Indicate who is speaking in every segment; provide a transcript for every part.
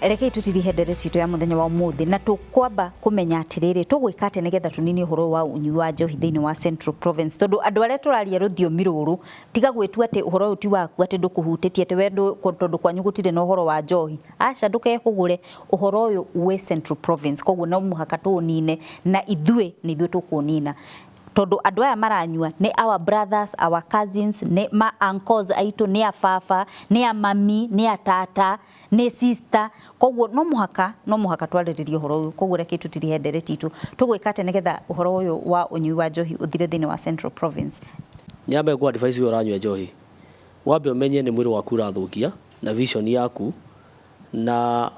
Speaker 1: Rekei tutirihe ndereti itũ ya mũthenya wa ũmũthĩ na tũkwamba kũmenya atĩrĩrĩ, tũgwĩka atĩa nĩgetha tũnine ũhoro wa ũnyui wa njohi thĩinĩ wa Central Province, tondũ andũ arĩa tũraria rũthiomi rũrũ, tiga gwĩtua atĩ ũhoro ũyũ ti waku, atĩ ndũkũhutĩtie, atĩ we tondũ kwanyu gũtirĩ na ũhoro wa njohi. Aca, ndũkehũgũre, ũhoro ũyũ wĩ Central Province, koguo no mũhaka tũũnine na ithuĩ nĩ ithuĩ tũkũũnina, tondũ andũ aya maranyua nĩ our brothers, our cousins, nĩ ma uncles aitũ, nĩ a baba, nĩ a mami, nĩ a tata, nĩ sister. Koguo no mũhaka twarĩrĩrie ũhoro ũyũ. Koguo reke tũtirihe ndereti itũ, tũgwĩka atĩa nĩgetha ũhoro ũyũ wa ũnyui wa njohi ũthire thĩinĩ wa Central Province?
Speaker 2: Nyambe ngũ advise, we ũranyua njohi, wambe ũmenye nĩ mwĩrĩ waku ũrathũkia na vision yaku, na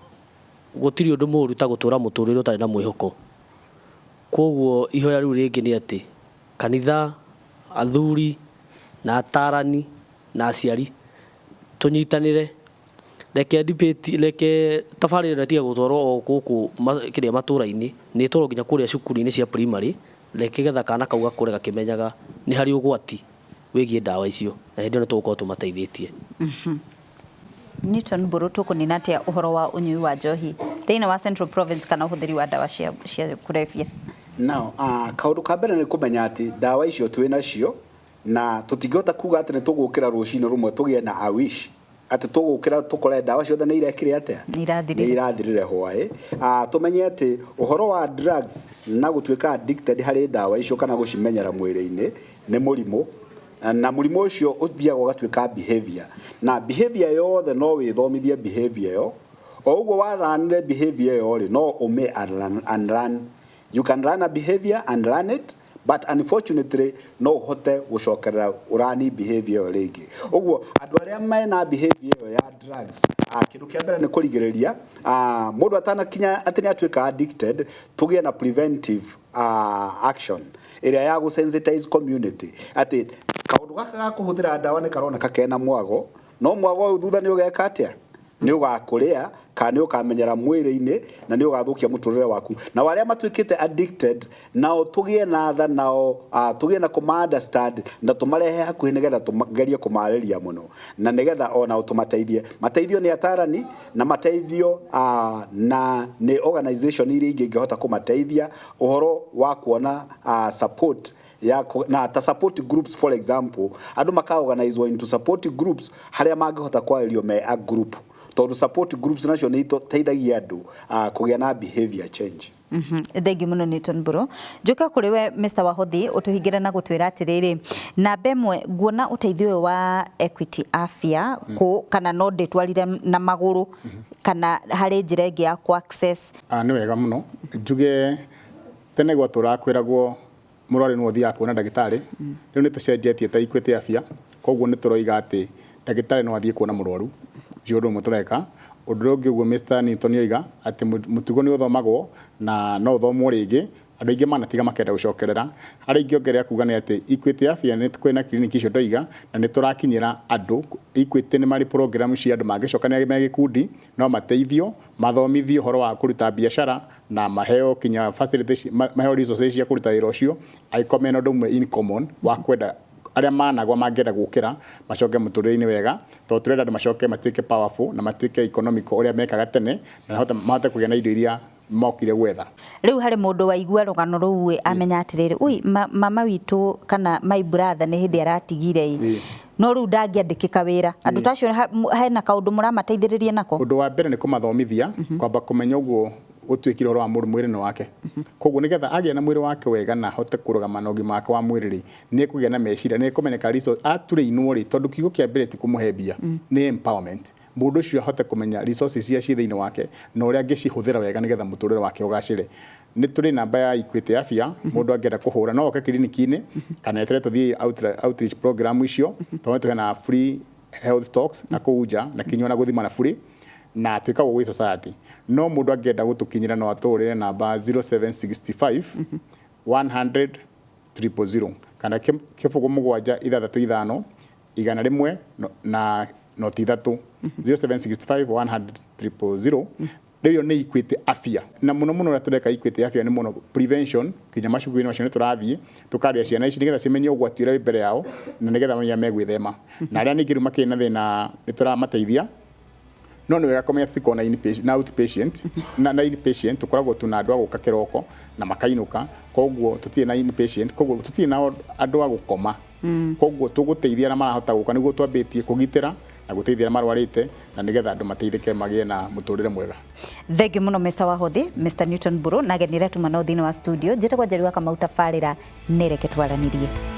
Speaker 2: gũtirĩ ũndũ mũũru ta gũtũra mũtũrĩre ũtarĩ na mwĩhoko. Koguo ihoya rĩu rĩngĩ nĩ atĩ kanitha, athuri na atarani na aciari tũnyitanĩre. Reke debate, reke tabarĩra ĩno ĩtige gũtwarwo o gũkũ kĩrĩa matũra-inĩ, nĩ ĩtwarwo nginya kũrĩa cukuru-inĩ cia primary, reke getha kana kau gakũre gakĩmenyaga nĩ harĩ ũgwati wĩgiĩ ndawa icio, na hĩndĩ ĩyo nĩ tũgũkorwo tũmateithĩtie.
Speaker 1: Newton Mburu, tũkũnina atĩa ũhoro wa ũnyui wa njohi thĩinĩ wa Central Province kana ũhũthĩri wa ndawa cia kũrebia?
Speaker 3: Now, kaũndũ ka mbere nĩ kũmenya atĩ ndawa icio twĩ nacio, na tũtingĩhota kuga atĩ nĩ tũgũkĩra rũcinĩ rũmwe tũgĩe na a wish atĩ tũgũkĩra tũkore ndawa ciothe nĩ irekire atĩa?
Speaker 1: Nĩ irathirire.
Speaker 3: Nĩ irathirire hwaĩ. Tũmenye atĩ ũhoro wa drugs na gũtuĩka addicted harĩ ndawa icio kana gũcimenyera mwĩrĩ-inĩ nĩ mũrimũ, na mũrimũ ũcio ũthiaga ũgatuĩka behavior, na behavior yothe no wĩthomithie behavior ĩyo. O ũguo waranire behavior ĩyo rĩ, no ũmĩ unlearn. You can learn a behavior and learn it, but unfortunately no ũhote gũcokerera ũrani behavior ĩyo rĩngĩ. Ũguo andũ arĩa mena behavior ĩyo ya drugs, kĩndũ kĩa mbere nĩ kũrigĩrĩria mũndũ atanakinya atĩ nĩ atuĩka addicted. Tũgĩe na preventive action ĩrĩa ya gũ-sensitize community atĩ kaũndũ gaka ga kũhũthĩra ndawa nĩ karoneka kena mwago, no mwago ũyũ thutha nĩ ũgeka atĩa? Nĩ ũgakũrĩa kana nĩ ũkamenyera mwĩrĩ-inĩ na nĩ ũgathũkia mũtũrĩre waku. Na arĩa matuĩkĩte addicted nao tũgĩe na tha nao, tũgĩe na kũma understand na tũmarehe hakuhĩ nĩgetha tũgerie kũmarĩria mũno na nĩgetha onao tũmateithie, mateithio nĩ atarani na mateithio na nĩ organization iria ingĩ ingĩhota kũmateithia ũhoro wa kuona support ya na ta support groups. For example, andũ maka organizwo into support groups harĩa mangĩhota kwarĩrio me a group, tondũ support groups nacio nĩ iteithagia andũ kũgĩa na behavior change.
Speaker 1: Thengiũ mũno, Newton Mburu. Njoke kũrĩ we, Mr Wahothi, ũtũhingĩre na gũtwĩra atĩrĩrĩ, namba ĩmwe nguona ũteithio ũyũ wa Equity Afya kũ, kana no ndĩtwarire na magũrũ kana harĩ njĩra ĩngĩ ya ku access?
Speaker 4: Ah, nĩ wega mũno. Njuge tene gwatũraga kwĩragwo mũrwaru nĩwe ũthiaga kuona ndagĩtarĩ. Rĩu nĩ tũcenjetie ta Equity Afya, koguo nĩ tũroiga atĩ ndagĩtarĩ no athiĩ kuona mũrwaru. Ũcio ũndũ ũmwe tũreka. Ũndũ ũrĩa ũngĩ, ũguo Mr Newton oiga atĩ mũtugo nĩ ũthomagwo na no ũthomwo rĩngĩ, andũ aingĩ manatiga makenda gũcokerera. Harĩa ingĩongerera kuga nĩ atĩ Equity Afya nĩ kwĩna kiriniki icio ndoiga na nĩ tũrakinyĩra andũ. Equity nĩ marĩ program cia andũ mangĩcokanĩra me gĩkundi, no mateithio, mathomithio ũhoro wa kũruta biacara na maheo kinya facilities, maheo resources cia kũruta wĩra ũcio, angĩkorwo mena ũndũ ũmwe in common wa kwenda arĩa managwa mangĩenda gũkĩra macoke mũtũrĩre-inĩ wega, tondũ tũrenda andũ macoke matuĩke powerful na matuĩke economical ũrĩa mekaga tene na mahote kũgĩa na indo iria mokire gwetha.
Speaker 1: Rĩu harĩ mũndũ waigua rũgano rũu ĩ, amenya atĩrĩrĩ, ui, mama witũ kana my brother nĩ hĩndĩ aratigire ĩ, no rĩu ndangĩandĩkĩka wĩra. Andũ ta acio hena kaũndũ mũramateithĩrĩria nako?
Speaker 4: Ũndũ wa mbere nĩ kũmathomithia kwamba kũmenya ũguo gũtuĩkire ũhoro wa mũndũ mwĩrĩ nĩ wake. Koguo nĩgetha agĩe na mwĩrĩ wake wega na ahote kũrũgama na ũgima wake wa mwĩrĩ rĩ, nĩ ekũgĩa na meciria, nĩ ekũmenyeka resource aturĩinwo rĩ, tondũ kiugo kĩa mbere ti kũmũhe mbia, nĩ empowerment. Mũndũ ũcio ahote kũmenya resources iria ciĩ thĩinĩ wake na ũrĩa angĩcihũthĩra wega nĩgetha mũtũrĩre wake ũgacĩre. Nĩ tũrĩ namba ya Equity Afya, mũndũ angĩenda kũhũra no oke kiriniki-inĩ kana etere tũthiĩ outreach program icio, tondũ nĩ tũheanaga free health talks na kũu nja na kinyua na gũthima na bure na twĩkagwo gwĩ society. No mũndũ angĩenda gũtũkinyĩra no atũhũrĩre namba 0765 100 000 kana 076 100 na 03, 0765 100 000. Rĩu ĩyo nĩ Equity Afya, na mũno mũno ũrĩa tũreka Equity Afya nĩ mũno prevention. Nginya macukuru-inĩ macio nĩ tũrathiĩ tũkaria ciana ici nĩgetha cimenye ũgwati ũrĩa wĩ mbere yao na nĩgetha mamenye megwĩthema. Na arĩa ningĩ rĩu makĩrĩ na thĩna nĩ tũramateithia. No nĩ wega kũmenya tũtikoragwo na inpatient, na outpatient na inpatient. Tũkoragwo tu na andũ a gũka kĩroko na makainũka, koguo tũtirĩ na inpatient, koguo tũtirĩ na andũ a gũkoma. Koguo tũgũteithia arĩa marahota gũka nĩguo twambĩtie kũgitĩra na gũteithia arĩa marwarĩte, na nĩgetha andũ mateithĩke magĩe na mũtũrĩre mwega.
Speaker 1: Thengiũ mũno, Mr. Wahothi, Mr. Newton Mburu, na ageni arĩa tuma nao thĩinĩ wa studio. Njĩtagwo Njeri wa Kamau, tabarĩra nĩ Reke Twaranĩrie.